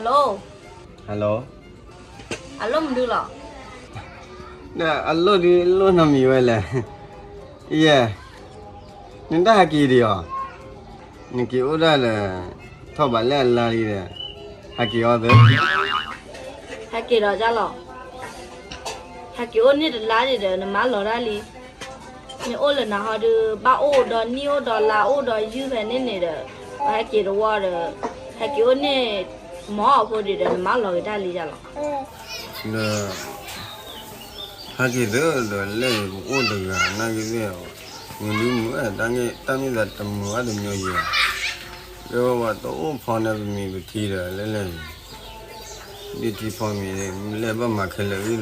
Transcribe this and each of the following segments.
Hello, hello, အလိၣ်မနုၤလီၤ. အလိၣ်ဒုးလိၣ်နီတမံၤဝဲလဲၣ်. ယဲ, နတၢ်ဟးက့ၤဒံးအီၤ, နက့ၤအိၣ်ဒၣ်ဒီး ထီၣ်ဘးလဲၣ်အလါလံဒီး, ဟးက့ၤအီၤသၢ, ဟဲက့ၤဒီးဒ်လီၤ. ဟဲက့ၤအိၣ်န့ၢ်တလါဒံးဒီး နမါလီၤဒၣ်လံ. နအိၣ်လၢနဟီဒုး ဘၣ်အိၣ်ဒီးနံၣ်အိၣ်ဒီးလါအိၣ်ဒီးယုၢ်ဖဲန့ၣ်န့ၣ်ဒီး, ပှၤဟဲက့ၤတဝီဒီး, ဟဲက့ၤအိၣ်န့ၢ်, မီအီၤဖိဒံးဒီး နမါလီၤက့ၤတၢ်လံဒ်လီၤ. ဒီး, ဟဲက့ၤသၢဒီးလဲၣ် ပအိၣ်တဂၤနာ်က့သ့ၣ်, မုၢ်ဒုမုၢ်ဝဲ တၢ်န့ၣ်သးတမုာ်ဘၣ်တမံၤယဲ, ဒီးပှၤတအိၣ်ဖီန့ၣ်ပမံၤပထံဒီးလဲၣ်လဲၣ်, ဒ်ထံဖီမံၤ လဲၣ်ဘၣ်မၤခဲလၢာ်အံၤဒီး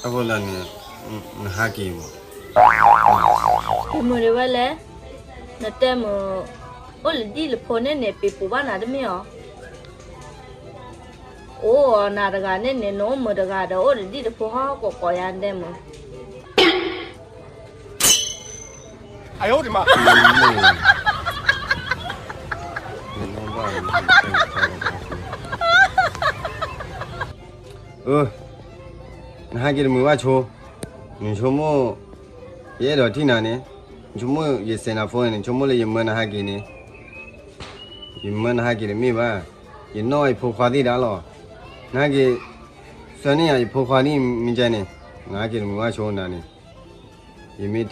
အဃိသတးန့ၣ်, နဟးက့ၤမး, တမုာ်ဒံးဝဲလဲၣ်. နတဲမုာ်, အိၣ်လၢဒ်လၢဖိန့ၣ်န့ၣ် ပ့ၤပူၤဘၣ်နၤတမ့ၢ်အီၤ, အိၣ်အီၤနၤတဂၤန့ၣ်န့ၣ် နအိၣ်မုာ်တဂၤဒီး အိၣ်လၢဒ်တဖိဟီၣ်ကိးကိးယါတဲမုာ်. အၢ, နဟးက့ၤတမုာ်ဘၣ်ဆိ, နဆိကမိၣ်, ယအဲၣ်ဒိးထံၣ်နၤန့ၣ်, နဆိကမိၣ်ယစဲးနၤဖိန့ၣ် နဆိကမိၣ်လၢယမၢနဟးက့ၤန့ၣ်, ယမၢနဟးက့ၤတမ့ၢ်ဘၣ်, ယနီၣ်ယဖိခွါသ့ၣ်ဒၣ်လီၤ. နဟးက့ၤ, ဆှၢန့ၢ်ယၤယဖိခွါန့ၣ်မ့ၢ်ကဲန့ၣ်, နဟးက့ၤတမုာ်ဘၣ်ဆိနၤန့ၣ်, ယမ့ၢ်ထံၣ်